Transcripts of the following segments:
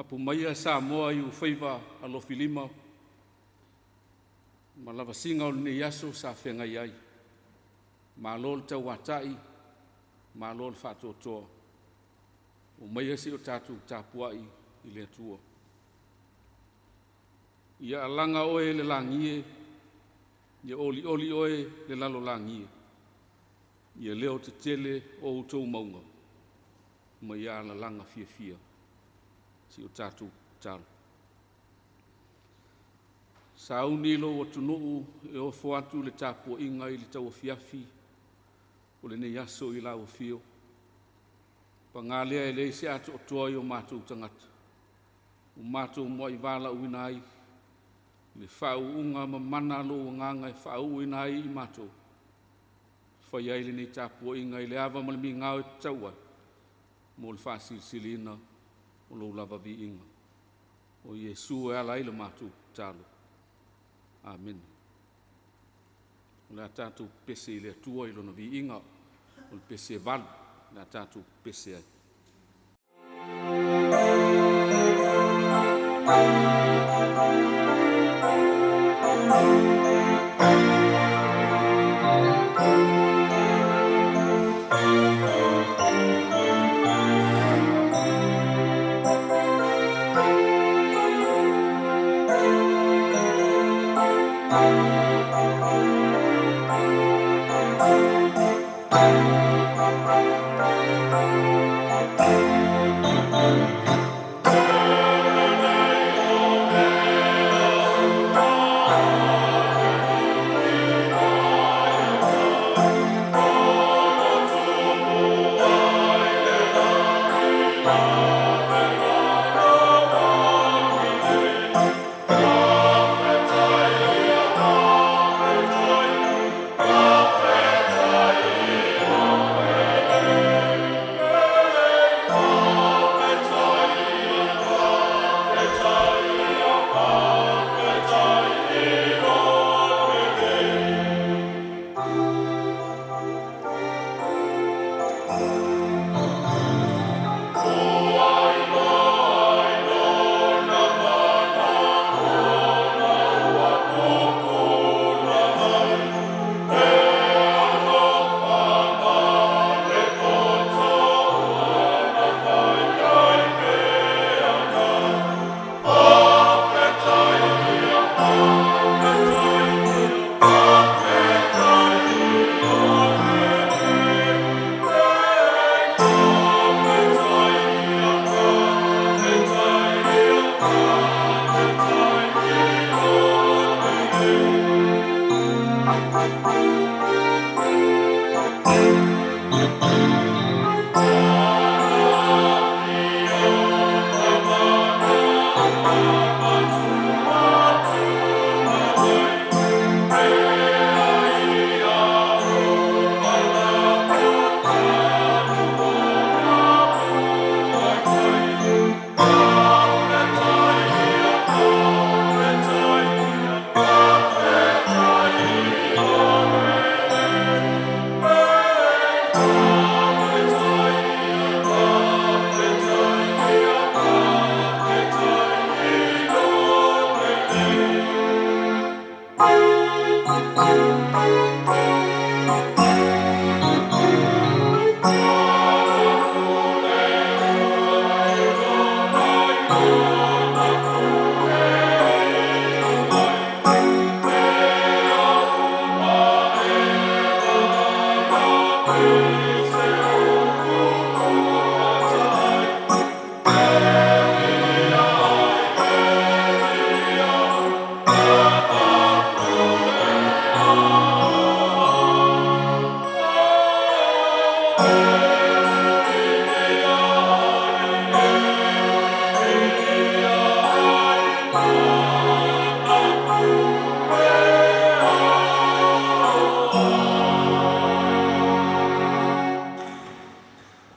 Mapu maia Samoa i ou faiva alofilima ma lavasiga o lenei aso sa feagai ai. Malo le tauatai, malo le faatoatoa. Omaia se i o tatou tapuai i le Atua. Ia alaga oe le lagi e, ia olioli oe le lalolagi e, ia leo tetele o outou mauga, ma ia alalaga fiafia. Se i o tatou tatalo. Sauni lou atunuu e ofo atu i le tapuaiga i le tauafiafi o lenei aso i lau afio. Paga lea e leai se atoatoa i o matou tagata, ua matou muai valaauina ai le faauuga mamana a lou Agaga e faauuina ai i matou, e fai ai lenei tapuaiga i le ava ma le migao e tatau ai mo le faasilisiliina o lou lava viiga. O Iesu e ala ai la matou tatalo. Amene. O le a tatou pepese i le Atua i lona viiga, o le pese e 8 o le a tatou pepese ai.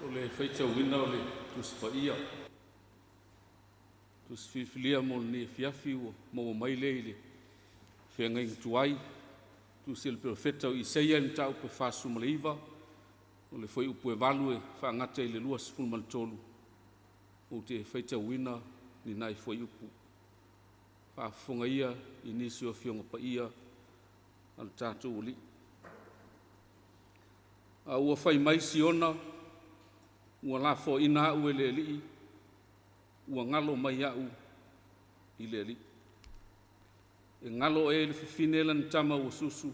O le faitauina o le Tusi Paia, Tusi filifilia mo lenei afiafi ua maua mai lea i le feagaiga tuai, Tusi a le Perofeta o Isaia i le mataupu e 49, o le fuaiupu e 8 e faagata i le 23, ou te faitauina ni nai fuaiupu. Faafofoga ia i nisi o Afioga Paia a le tatou Alii. A ua fai mai Siona, ua lafoaina a'u e le Alii, ua galo mai a'u i le Alii. E galo ea i le fafine lana tama ua susu,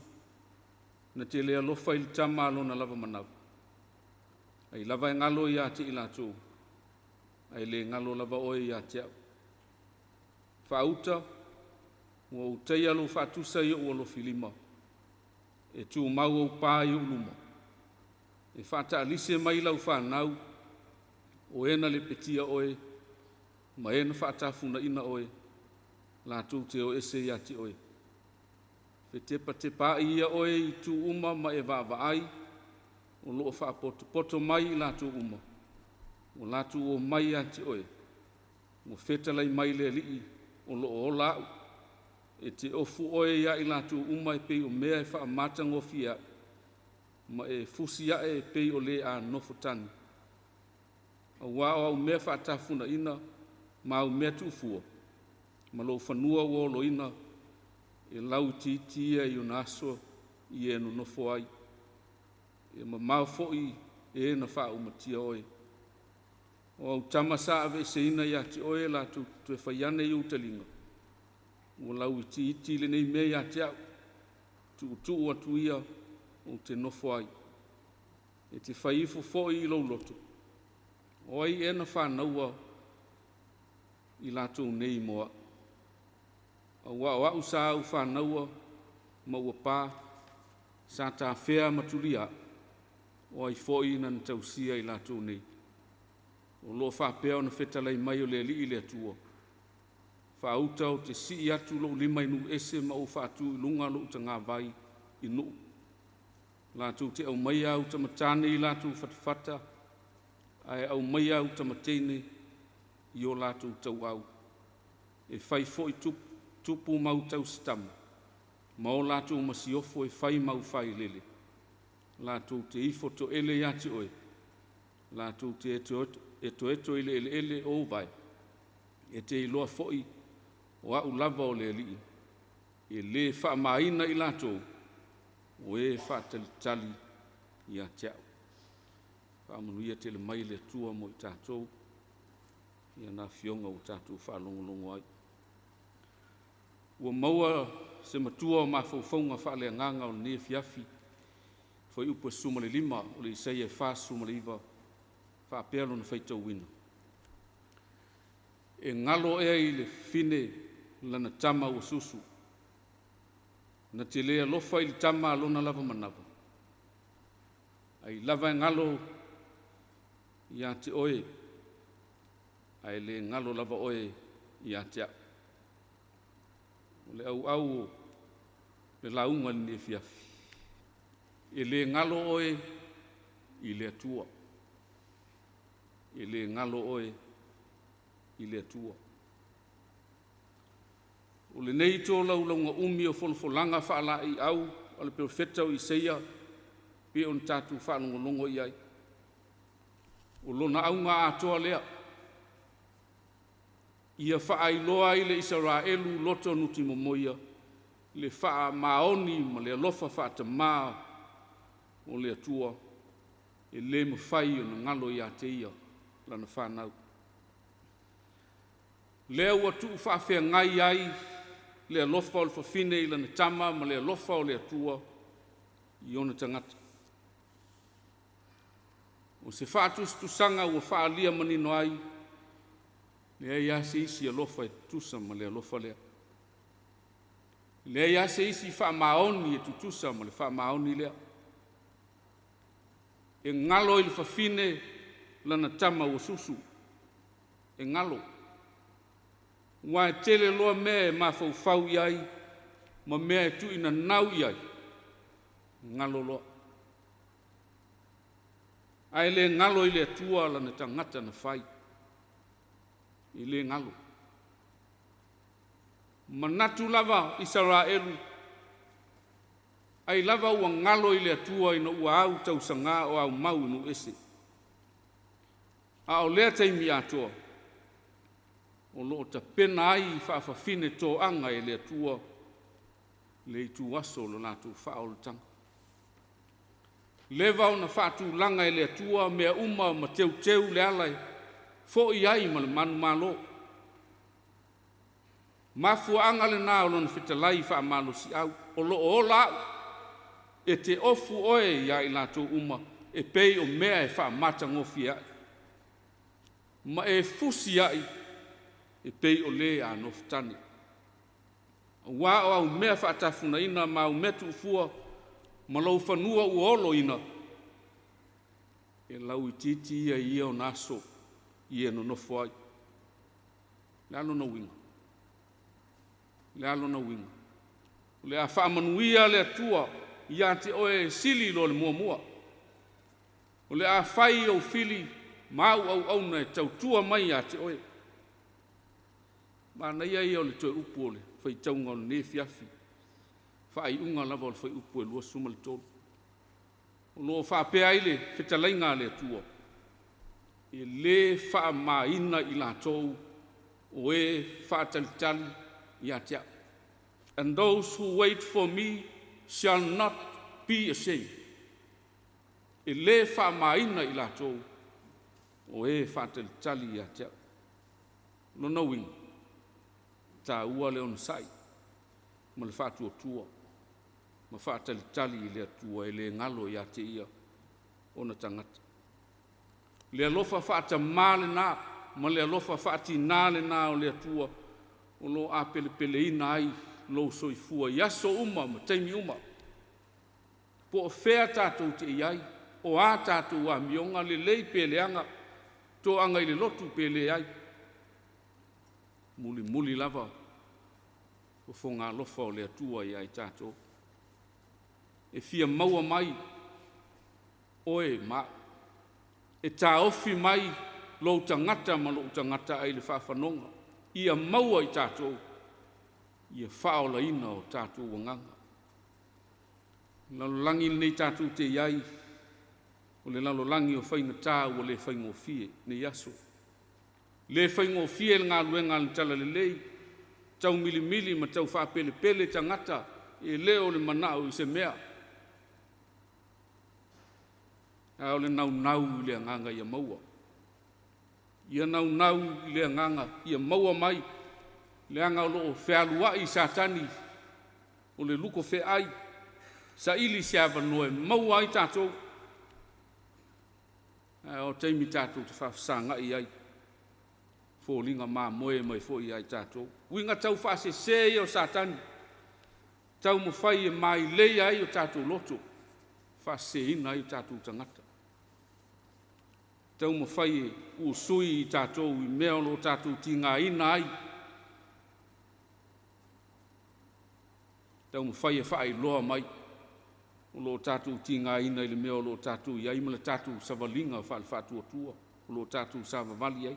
na te le alofa i le tama a lona lava manava. Ai lava e galo ia te i latou, ae le galo lava oe ia te a'u. Faauta, ua ou taia lou faatusa i o'u alofilima, e tumau ou pa i ou luma. E faataalise mai lau fanau, o e na lepetia oe, ma e na faatafunaina oe, latou te o ese ia te oe. Fetepatepaai ia oe i itu uma ma e vaavaai, o loo faapotopoto mai i latou uma, ua latou omai ia te oe, ua fetalai mai le Alii o loo ola a'u. E te ofu oe ia i latou uma e pei o mea e faamatagofie a'u, ma e fusi ae e pei o le a nofotanu. Auā o au mea faatafunaina ma au mea tuufua, ma lou fanua ua oloina, e lauitiiti ia i ona aso i e nonofo ai, e mamao foi e na faaumatia oe. O au tama sa aveeseina ia te oe latou te toe fai ane i ou taliga, ua lauitiiti lenei mea ia te a'u, tuutuu atu ia ou te nofo ai. E te fai ifo foi i lou loto, o ai ea na fanaua i latou nei mo a'u? Auā o a'u sa ou fanaua ma ua pa, sa tafea ma tulia a'u, o ai foi na na tausia i latou nei? O loo faapea ona fetalai mai o le Alii le Atua. Faauta ou te sii atu lou lima i nuu ese ma ou faatu i luga lou tagavai i nuu. Latou te aumaia au tamatane i latou fatafata, ae aumaia au tama teine i o latou tauau, e fai foi tupu ma au tausitama, ma o latou masiofo e fai ma au failele. Latou te ifo toele ia te oe, latou te etoeto i le eleele o ou vae, e te iloa foi o a'u lava o le Alii, e le faamaina i latou o e faatalitali ia te a'u. Faamanuia tele mai le Atua mo i tatou i ana afioga ua tatou faalogologo ai. Ua maua se matua o mafaufauga faaleagaga o lenei afiafi, fuaiupu e 15 o le Isaia 49, faapea lona faitauina: E galo ea i le fafine lana tama ua susu, na te le alofa i le tama a lona lava manava? Ai lava e galo ia te oe, ae le galo lava oe ia te a'u. O le auau o le lauga i lenei afiafi, e le galo oe i le Atua. E le galo oe i le Atua. O lenei tolaulauga umi o folafolaga faalaeiau a le Perofeta o Isaia pei ona tatou faalogologo i ai, o lona auga atoa lea, ia faailoa i le Isaraelu loto nutimomoia le faamaoni ma le alofa faatama o le Atua e le mafai ona galo ia te Ia lana fanau. Lea ua tuufaafeagai ai le alofa o le fafine i lana tama ma le alofa o le Atua i ona tagata. O se faatusatusaga ua faaalia manino ai, leai lava se isi alofa e tutusa ma le alofa lea. E leai lava se isi faamaoni e tutusa ma le faamaoni lea. E galo i le fafine lana tama ua susu, e galo, ua e tele loa mea e mafaufau i ai ma mea e tuuinanau i ai, galo loa. Ae le galo i le Atua lana tagata na fai, e le galo. Manatu lava Isaraelu, ai lava ua galo i le Atua ina ua au tausaga o aumau i nuu ese. A o lea taimi atoa, O loo tapena ai faafafine toaga e le Atua le ituaso o lo latou faaolataga. Leva ona faatulaga e le Atua mea uma ma teuteu le ala e fo'i ai ma le manumalo. Mafuaaga lena o lona fetalai faamalosiau, o lo o ola au, e te ofu oe ia i latou uma e pei o mea e faamatagofie ai, ma e fusi ai e pei o le a nofotane. Aua o au mea faatafunaina ma au mea tuufua ma lou fanua ua oloina, e lauitiiti ia i ia ona aso i e nonofo ai. O le a lona uiga? O le a lona uiga? O le a faamanuia le Atua ia te oe e sili i lo le muamua. O le a fai ou fili ma au auauna e tautua mai ia te oe. Manaia ia o le toe upu o le faitauga o lenei afiafi, faaiuga lava o le fuaiupu e 23. O lo o faapea ai le fetalaiga a le Atua, e le faamaina i latou o e faatalitali ia te a'u. And those who wait for me shall not be ashamed. E le faamaina i latou o e faatalitali ia te a'u. Lona uiga, e taua le onosai ma le faatuatua ma faatalitali i le Atua e le galo ia te Ia ona tagata. Le alofa faatamā lena ma le alofa faatinā lena o le Atua o lo o apelepeleina ai lou soifua i aso uma ma taimi uma. Po o fea tatou te i ai, o a tatou amioga lelei pe leaga, toaga i le lotu pe leai, mulimuli lava fofoga alofa o le Atua ia i tatou. E fia maua mai oe ma a'u, e taofi mai lou tagata ma lo'u tagata ai le faafanoga, ia maua i tatou ia faaolaina o tatou agaga. O le lalolagi lenei tatou te i ai, o le lalolagi o faigata ua le faigofie nei aso. Le faigofie le galuega a le Talalelei, taumilimili ma tau faapelepele tagata e le o le manao i se mea, a o le naunau i le agaga ia maua. Ia naunau i le agaga ia maua mai, leaga o lo o fealuai Satani o le luko feai, saili se avanoa e maua ai tatou. Ae o taimi tatou te faafesagai ai, foliga mamoe mai foi ia i tatou. Uiga taufaasese ia o Satani, taumafai e mailei ai o tatou loto, faaseseina ai o tatou tagata. Taumafai e usui i tatou i mea o lo o tatou tigaina ai, taumafai e faailoa mai o lo o tatou tigaina i le mea o lo o tatou i ai ma le tatou savaliga faale-faatuatua o lo o tatou savavali ai.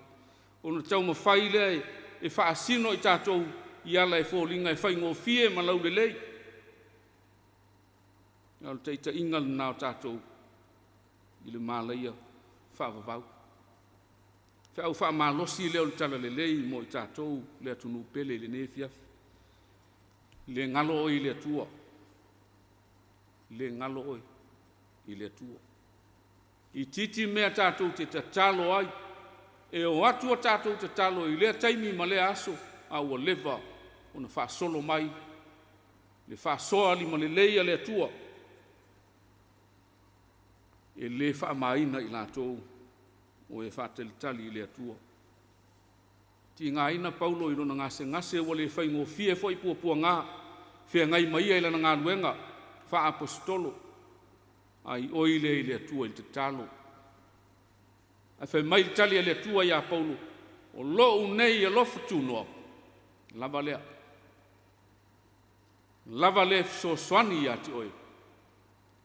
Ona taumafai lea e faasino i tatou i ala e foliga e faigofie ma laulelei, a o le taitaiga lena o tatou i le malaia faavavau. Feau faamalosi lea o le talalelei mo i tatou le atunuu pele i lenei afiafi. Le galo oe i le Atua, le galo oe i le Atua. Itiiti mea tatou te tatalo ai, e o atu a tatou tatalo i lea taimi ma lea aso, a ua leva ona faasolo mai le faasoa limalelei a le Atua. E le faamaina i latou o e faatalitali i le Atua. Tigaina Paulo i lona gasegase ua le faigofie foi puapuaga feagai ma ia i lana galuega faaaposetolo, a ioi lea i le Atua i le tatalo. Ae fai mai le tali a le Atua ia Paulo, o lou nei alofa tunoa, lava lea, lava lea fesoasoani ia te oe,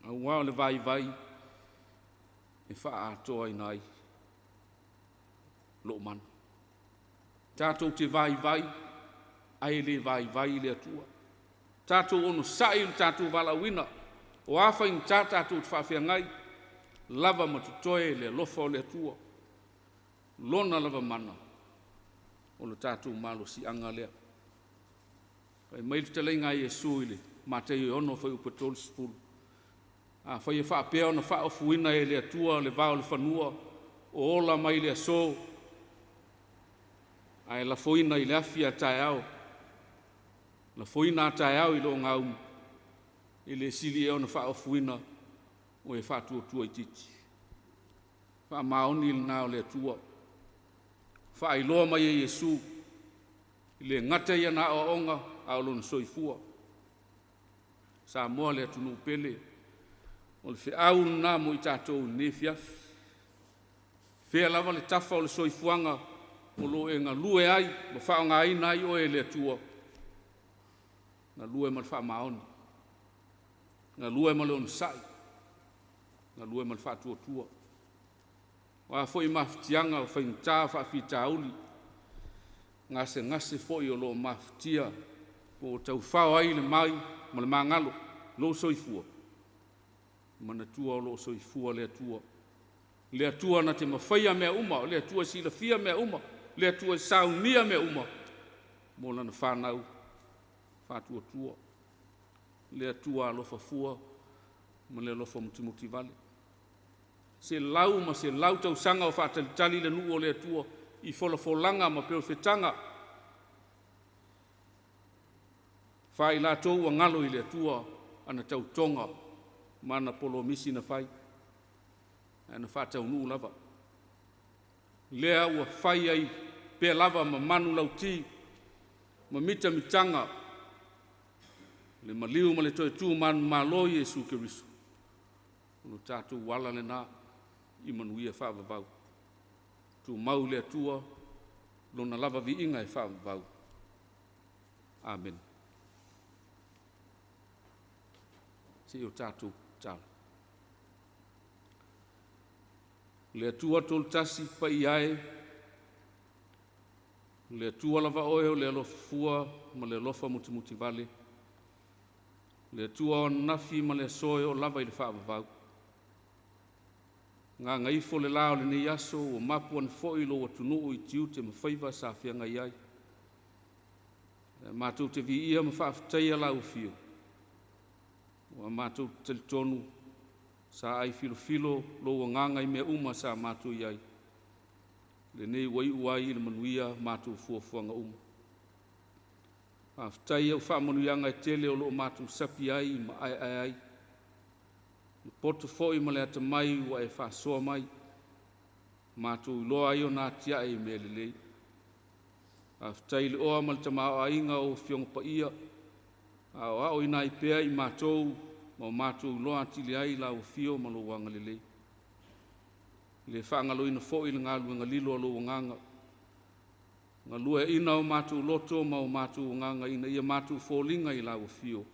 aua o le vaivai e faaatoaina ai lou mana. Tatou te vaivai ae le vaivai le Atua. Tatou onosai i le tatou valaauina, o a faigata tatou te faafeagai, lava ma totoe le alofa o le Atua, Lona lava mana. O le tatou malosiaga lea. Fai mai le fetalaiga a Iesu i le Mataio e 6 fuaiupu e 30, afai e faapea ona faaofuina e le Atua le vao o le fanua o ola mai le aso, ae lafoina i le afi a taeao, lafoina a taeao i logaaumu, e le sili ea ona faaofuina o e faatuatua itiiti. Faamaoni lena o le Atua, faailoa mai e Iesu, e le gata i ana aoaoga a o lona soifua. Samoa le atunuu pele, o le feau lena mo i tatou i lenei afiafi. Fea lava le tafa o le soifuaga o lo o e galue ai ma faaaogaina ai oe e le Atua, galue ma le faamaoni, galue ma le onosai, galue ma le faatuatua. O a foi mafatiaga o faigata o faafitauli, gasegase foi o lo o mafatia po o taufao ai le mai ma le magalo lou soifua, manatua o lo o soifua le Atua, le Atua na te mafaia mea uma, o le Atua e silafia mea uma, le Atua e saunia mea uma mo lana fanau faatuatua, le Atua alofa fua ma le alofa mutimutivale. Selau ma selau tausaga o faatalitali le nuu o le Atua i folafolaga ma perofetaga faa-i latou ua galo i le Atua ana tautoga ma ana polomisi na fai, ae na faataunuu lava. Lea ua fai ai pea lava ma manulauti ma mitamitaga le maliu ma le toe tu manumalo i Iesu Keriso, o lo tatou ala lena i manuia faavavau. Tumau i le Atua Lona lava viiga e faavavau. Amene. Se i o tatou tatalo. Le Atua Toolutasi paia e, o le Atua lava oe o le alofa fua ma le alofa mutimutivale, le Atua o ananafi ma le aso e oo lava i le faavavau. Gagaifo le la o lenei aso ua mapu ane foi lou atunuu i tiute ma faiva sa feagai ai. Ae matou te viia ma faafetaia lau afio, ua matou talitonu sa ai filofilo lou agaga i mea uma sa matou i ai, lenei ua iu ai i le manuia matou fuafuaga uma. Faafetai i au faamanuiaga e tele o lo o matou sapi ai ma aeae ai, le poto foi ma le atamai ua e faasoa mai, matou iloa ai ona atiae i mea lelei. Faafetai i le oa ma le tamaoaiga o ou Afioga Paia, aoaoina ai pea i matou ma o matou iloa atili ai lau afio ma lou agalelei. E le faagaloina foi le galuega lilo a lou agaga, galueaiina o matou loto ma o matou agaga ina ia matou foliga i lau afio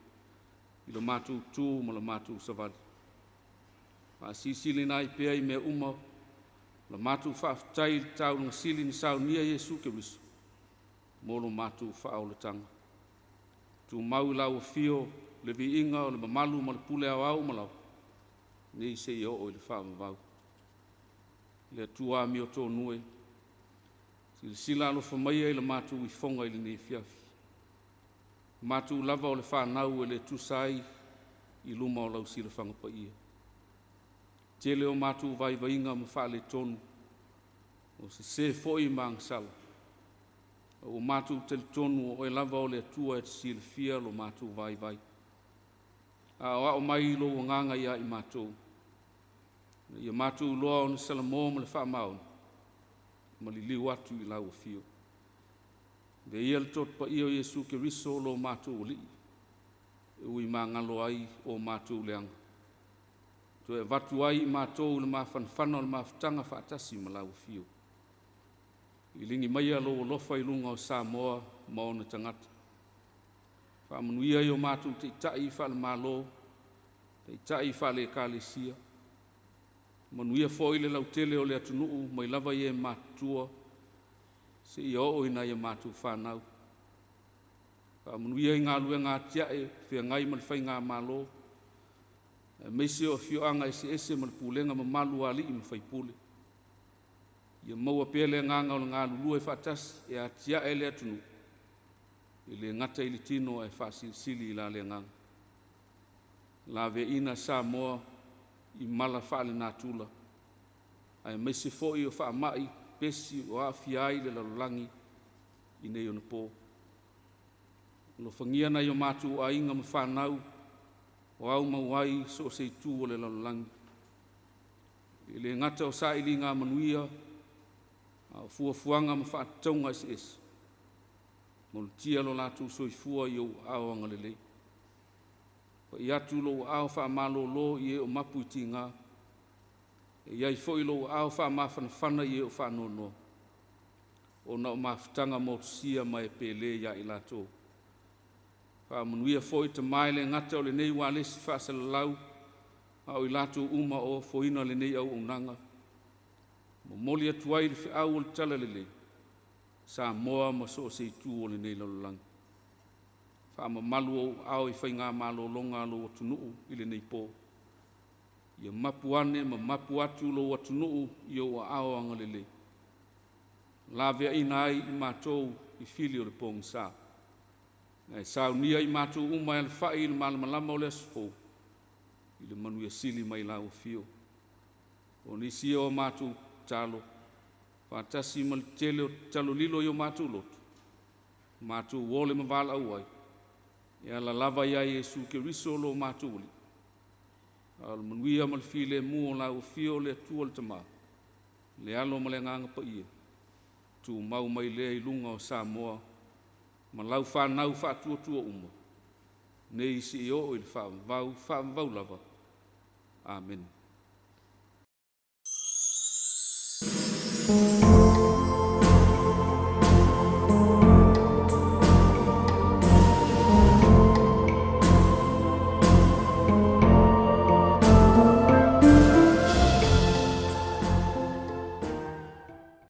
i lo matou tu ma la matou savali. Faasilasiliina ai pea i mea uma la matou faafetai i le taulaga sili na saunia e Iesu Keriso mo lo matou faaolataga. Tumau i lau afio le viiga o le mamalu ma le pule aoao uma lava, nei seia oo i le faavavau. Le Atua amiotonu e, silasila alofa maia i le matou ifoga i lenei afiafi, o matou lava o le fanau e le tusa ai i luma o lau silafaga paia. Tele o matou vaivaiga ma faaletonu, o sese foi ma agasala, ae ua matou talitonu o Oe lava o le Atua e te silafia lo matou vaivai. Aoao mai lou agaga ia i matou, ina ia matou iloa ona salamo ma le faamaoni ma liliu atu i lau afio. Avea ia le Toto Paia o Iesu Keriso lo matou Alii e ui magalo ai o matou leaga, toe avatu ai i matou i le mafanafana o le mafutaga faatasi ma lau afio. Liligi maia lou alofa i luga o Samoa ma ona tagata, faamanuia i o matou taitai faale-Malo, taitai faale-Ekalesia, manuia foi le lautele o le atunuu mai lava i e matutua seia oo i nai a matou fanau. Faamanuia i galuega atiae o feagai ma le faigamalo, aemaise o afioaga eseese ma le pulega mamalu a alii ma faipule. Ia maua pea le agaga o le galulue faatasi e atiae le atunuu, e le gata i le tino ae faasilisili i la le agaga. Laveaina Samoa i mala faalenatura aemaise foi o faamai pepesi ua aafia ai le lalolagi i nei onapo. Alofagia nai o matou aiga ma fanau o aumau ai i so o se itu o le lalolagi, e le gata o sailiga manuia, a o fuafuaga ma faatatauga eseese. Malutia lo latou soifua i ou aao agalelei. Pai atu lou aao faamalolo i e o mapu i tiga, e i ai foi lou aao faamafanafana i e o faanoanoa, ona o mafutaga motusia ma e pele ia i latou. Faamanuia foi tama e le gata o lenei ualesi faasalalau, a o i latou uma o ofoina lenei auaunaga, momoli atu ai le feau o le talalelei i Samoa ma so o se itu o lenei lalolagi. Faamamalu ou aao i faiga malologa a lou atunuu i lenei po, ia mapu ane ma mapu atu lou atunuu i ou aao agalelei, laveaina ai i matou i fili o le pogisa, ae saunia i matou uma e alafai i le malamalama o le aso fou i le manuia sili mai lau afio. O nisi ia o matou tatalo faatasi ma le tele o tatalo lilo i o matou loto, matou ole ma valaau ai e ala lava ia Iesu Keriso lo matou Alii. A o le manuia ma le filemu o lau afio le Atua le Tama, le Alo ma le Agaga Paia, tumau mai lea i luga o Samoa ma lau fanau faatuatua uma, nei seia oo i le faavavau, faavavau lava. Amene.